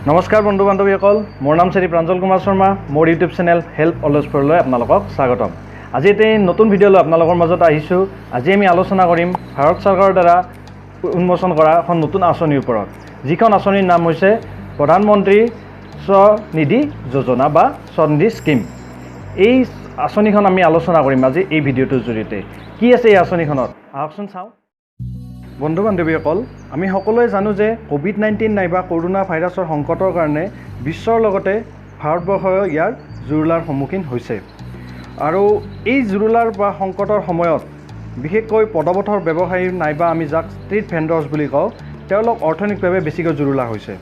নমস্কাৰ বন্ধু বান্ধৱীসকল, মোৰ নাম শ্ৰী প্ৰাঞ্জল কুমাৰ শৰ্মা। মোৰ ইউটিউব চেনেল হেল্প অলৱেজ ফৰলৈ আপোনালোকক স্বাগতম। আজি এটি নতুন ভিডিঅ' লৈ আপোনালোকৰ মাজত আহিছোঁ। আজি আমি আলোচনা কৰিম ভাৰত চৰকাৰৰ দ্বাৰা উন্মোচন কৰা এখন নতুন আঁচনিৰ ওপৰত, যিখন আঁচনিৰ নাম হৈছে প্ৰধানমন্ত্ৰী স্বনিধি যোজনা বা স্বনিধি স্কীম। এই আঁচনিখন আমি আলোচনা কৰিম আজি এই ভিডিঅ'টোৰ জৰিয়তে। কি আছে এই আঁচনিখনত, আহকচোন চাওঁ। বন্ধু বান্ধৱীসকল, আমি সকলোৱে জানো যে ক'ভিড-19 নাইবা কৰোণা ভাইৰাছৰ সংকটৰ কাৰণে বিশ্বৰ লগতে ভাৰতবৰ্ষও ইয়াৰ জুৰুলাৰ সন্মুখীন হৈছে। আৰু এই জুৰুলাৰ বা সংকটৰ সময়ত বিশেষকৈ পদপথৰ ব্যৱসায়ী নাইবা আমি যাক ষ্ট্ৰীট ভেণ্ডৰ্ছ বুলি কওঁ, তেওঁলোক অৰ্থনৈতিকভাৱে বেছিকৈ জুৰুলা হৈছে।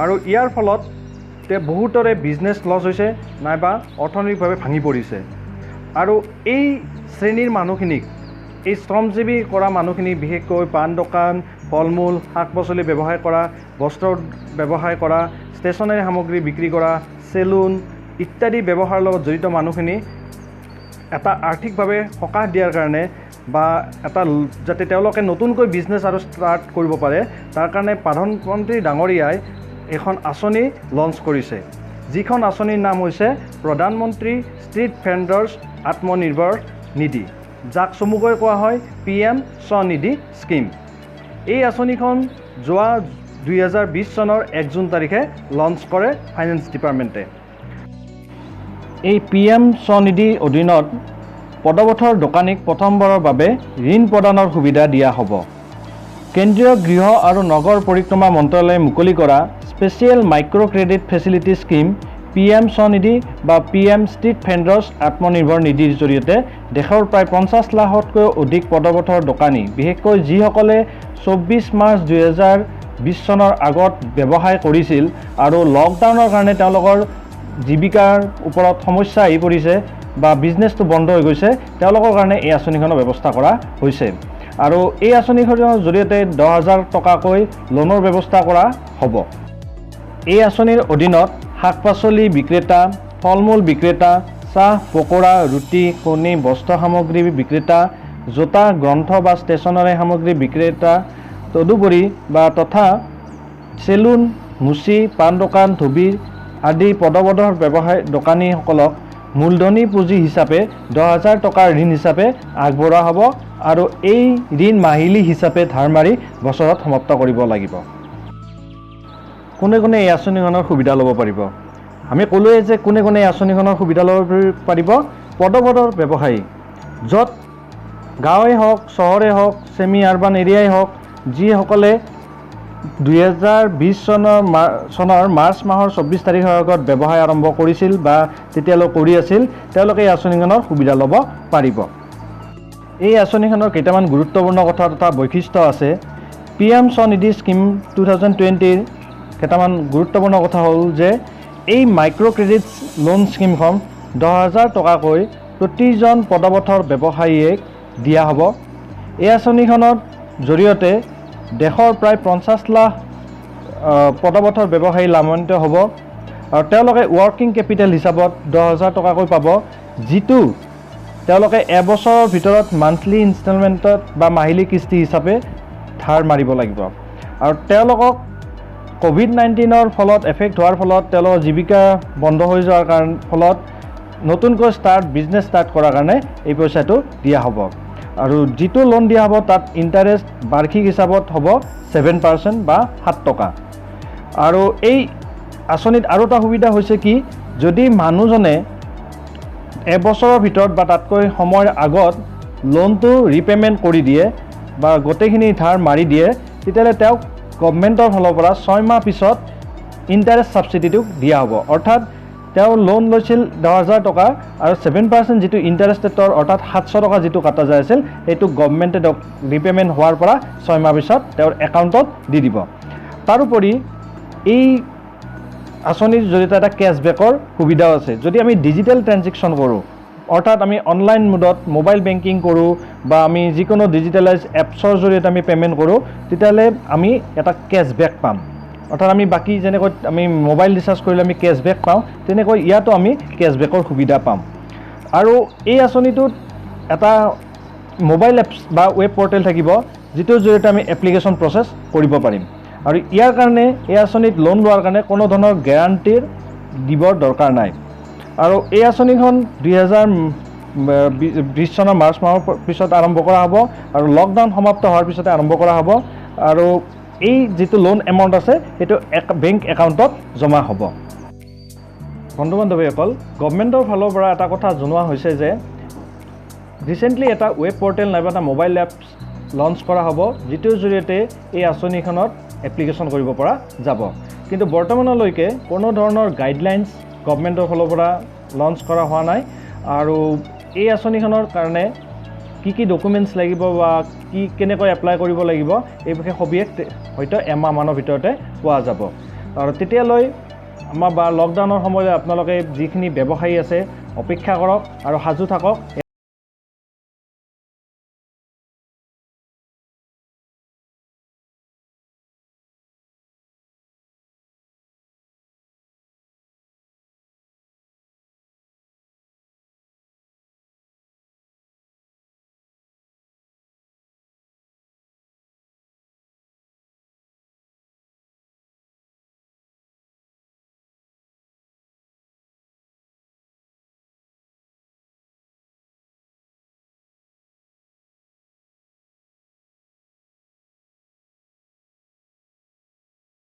আৰু ইয়াৰ ফলত বহুতৰে বিজনেছ লছ হৈছে নাইবা অৰ্থনৈতিকভাৱে ভাঙি পৰিছে। আৰু এই শ্ৰেণীৰ মানুহখিনিক, এই শ্ৰমজীৱী কৰা মানুহখিনি, বিশেষকৈ পাণ দোকান, ফল মূল, শাক পাচলি ব্যৱসায় কৰা, বস্ত্ৰ ব্যৱসায় কৰা, ষ্টেচনাৰী সামগ্ৰী বিক্ৰী কৰা, চেলুন ইত্যাদি ব্যৱসায়ৰ লগত জড়িত মানুহখিনি এটা আৰ্থিকভাৱে সকাহ দিয়াৰ কাৰণে বা এটা যাতে তেওঁলোকে নতুনকৈ বিজনেছ আৰু ষ্টাৰ্ট কৰিব পাৰে, তাৰ কাৰণে প্ৰধানমন্ত্ৰী ডাঙৰীয়াই এখন আঁচনি লঞ্চ কৰিছে, যিখন আঁচনিৰ নাম হৈছে প্ৰধানমন্ত্ৰী ষ্ট্ৰীট ভেণ্ডৰ্ছ আত্মনিৰ্ভৰ নিধি, যাক চমুকৈ কোৱা হয় পি এম স্বনিধি স্কীম। এই আঁচনিখন যোৱা 2020 চনৰ 1 জুন তাৰিখে লঞ্চ কৰে ফাইনেন্স ডিপাৰ্টমেণ্টে। এই পি এম স্বনিধিৰ অধীনত পদপথৰ দোকানীক প্ৰথমবাৰৰ বাবে ঋণ প্ৰদানৰ সুবিধা দিয়া হ'ব। কেন্দ্ৰীয় গৃহ আৰু নগৰ পৰিক্ৰমা মন্ত্ৰালয়ে মুকলি কৰা Special Micro Credit Facility Scheme PM Svanidhi বা পি এম ষ্ট্ৰীট ভেণ্ডৰ্ছ আত্মনিৰ্ভৰ নিধিৰ জৰিয়তে দেশৰ প্ৰায় 50 লাখতকৈও অধিক পদপথৰ দোকানী, বিশেষকৈ যিসকলে 24 মাৰ্চ 2020 চনৰ আগত ব্যৱসায় কৰিছিল আৰু লকডাউনৰ কাৰণে তেওঁলোকৰ জীৱিকাৰ ওপৰত সমস্যা আহি পৰিছে বা বিজনেছটো বন্ধ হৈ গৈছে, তেওঁলোকৰ কাৰণে এই আঁচনিখনৰ ব্যৱস্থা কৰা হৈছে। আৰু এই আঁচনিখনৰ জৰিয়তে 10,000 টকাকৈ লোনৰ ব্যৱস্থা কৰা হ'ব। এই আঁচনিৰ অধীনত শাক পাচলি বিক্ৰেতা, ফল মূল বিক্ৰেতা, চাহ, পকোৰা, ৰুটি, কণী, বস্ত্ৰ সামগ্ৰী বিক্ৰেতা, জোতা, গ্ৰন্থ বা ষ্টেচনাৰী সামগ্ৰী বিক্ৰেতা, তদুপৰি বা তথা চেলুন, মুচি, পাণ দোকান, ধুবী আদি পদপথৰ ব্যৱসায় দোকানীসকলক মূলধনী পুঁজি হিচাপে 10,000 টকাৰ ঋণ হিচাপে আগবঢ়োৱা হ'ব আৰু এই ঋণ মাহিলী হিচাপে ধাৰ মাৰি বছৰত সমাপ্ত কৰিব লাগিব। কোনে কোনে এই আঁচনিখনৰ সুবিধা ল'ব পাৰিব? আমি ক'লোৱে যে কোনে কোনে এই আঁচনিখনৰ সুবিধা ল'ব পাৰিব। পদপথৰ ব্যৱসায়ী, য'ত গাঁৱেই হওক, চহৰেই হওক, ছেমি আৰবান এৰিয়াই হওক, যিসকলে 2020 চনৰ মাৰ্চ মাহৰ 24 তাৰিখৰ আগত ব্যৱসায় আৰম্ভ কৰিছিল বা তেতিয়ালৈ কৰি আছিল, তেওঁলোকে এই আঁচনিখনৰ সুবিধা ল'ব পাৰিব। এই আঁচনিখনৰ কেইটামান গুৰুত্বপূৰ্ণ কথা তথা বৈশিষ্ট্য আছে। পি এম স্বনিধি স্কীম 2020ৰ কেইটামান গুৰুত্বপূৰ্ণ কথা হ'ল যে এই মাইক্ৰ' ক্ৰেডিট লোন স্কীমখন 10,000 টকাকৈ প্ৰতিজন পদপথৰ ব্যৱসায়ীক দিয়া হ'ব। এই আঁচনিখনৰ জৰিয়তে দেশৰ প্ৰায় 50 লাখ পদপথৰ ব্যৱসায়ী লাভান্বিত হ'ব আৰু তেওঁলোকে ৱৰ্কিং কেপিটেল হিচাপত 10,000 টকাকৈ পাব, যিটো তেওঁলোকে এবছৰৰ ভিতৰত মান্থলি ইনষ্টলমেণ্টত বা মাহিলী কিস্তি হিচাপে ধাৰ মাৰিব লাগিব। আৰু তেওঁলোকক ক'ভিড-19ৰ ফলত এফেক্ট হোৱাৰ ফলত তেওঁলোকৰ জীৱিকা বন্ধ হৈ যোৱাৰ ফলত নতুনকৈ বিজনেছ ষ্টাৰ্ট কৰাৰ কাৰণে এই পইচাটো দিয়া হ'ব। আৰু যিটো লোন দিয়া হ'ব, তাত ইণ্টাৰেষ্ট বাৰ্ষিক হিচাপত হ'ব 7% বা 7 টকা। আৰু এই আঁচনিত আৰু এটা সুবিধা হৈছে কি, যদি মানুহজনে এবছৰৰ ভিতৰত বা তাতকৈ সময়ৰ আগত লোনটো ৰিপে'মেণ্ট কৰি দিয়ে বা গোটেইখিনি ধাৰ মাৰি দিয়ে, তেতিয়াহ'লে তেওঁক গভমেণ্টৰ ফালৰ পৰা 6 মাহ পিছত ইণ্টাৰেষ্ট ছাবচিডিটো দিয়া হ'ব। অৰ্থাৎ তেওঁ লোন লৈছিল 10,000 টকা আৰু 7% যিটো ইণ্টাৰেষ্ট ৰেটৰ, অৰ্থাৎ 700 টকা যিটো কাটা যায় আছিল, সেইটো গভমেণ্টে তেওঁক ৰিপে'মেণ্ট হোৱাৰ পৰা 6 মাহ পিছত তেওঁৰ একাউণ্টত দি দিব। তাৰোপৰি এই আঁচনিৰ জৰিয়তে এটা কেছবেকৰ সুবিধাও আছে। যদি আমি ডিজিটেল ট্ৰেনজেকশ্যন কৰোঁ, অৰ্থাৎ আমি অনলাইন মোডত মোবাইল বেংকিং কৰোঁ বা আমি যিকোনো ডিজিটেলাইজ এপছৰ জৰিয়তে আমি পে'মেণ্ট কৰোঁ, তেতিয়াহ'লে আমি এটা কেছবেক পাম। অৰ্থাৎ আমি বাকী যেনেকৈ আমি মোবাইল ৰিচাৰ্জ কৰিলে আমি কেছবেক পাওঁ, তেনেকৈ ইয়াতো আমি কেছবেকৰ সুবিধা পাম। আৰু এই আঁচনিটোত এটা মোবাইল এপছ বা ৱেব পৰ্টেল থাকিব, যিটোৰ জৰিয়তে আমি এপ্লিকেশ্যন প্ৰচেছ কৰিব পাৰিম। আৰু ইয়াৰ কাৰণে এই আঁচনিত লোন লোৱাৰ কাৰণে কোনো ধৰণৰ গেৰাণ্টিৰ দিবৰ দৰকাৰ নাই। আৰু এই আঁচনিখন 2020 চনৰ মাৰ্চ মাহৰ পিছত আৰম্ভ কৰা হ'ব আৰু লকডাউন সমাপ্ত হোৱাৰ পিছতে আৰম্ভ কৰা হ'ব। আৰু এই যিটো লোন এমাউণ্ট আছে সেইটো বেংক একাউণ্টত জমা হ'ব। বন্ধু বান্ধৱীসকল, গভমেণ্টৰ ফালৰ পৰা এটা কথা জনোৱা হৈছে যে ৰিচেণ্টলি এটা ৱেব পৰ্টেল নাইবা এটা মোবাইল এপছ লঞ্চ কৰা হ'ব, যিটোৰ জৰিয়তে এই আঁচনিখনত এপ্লিকেশ্যন কৰিব পৰা যাব। কিন্তু বৰ্তমানলৈকে কোনো ধৰণৰ গাইডলাইনছ গভমেণ্টৰ ফালৰ পৰা লঞ্চ কৰা হোৱা নাই। আৰু এই আঁচনিখনৰ কাৰণে কি কি ডকুমেণ্টছ লাগিব বা কি কেনেকৈ এপ্লাই কৰিব লাগিব এই বিষয়ে সবিশেষ হয়তো এমাহমানৰ ভিতৰতে পোৱা যাব। আৰু তেতিয়ালৈ আমাৰ বা লকডাউনৰ সময়ত আপোনালোকে যিখিনি ব্যৱসায়ী আছে অপেক্ষা কৰক আৰু সাজু থাকক।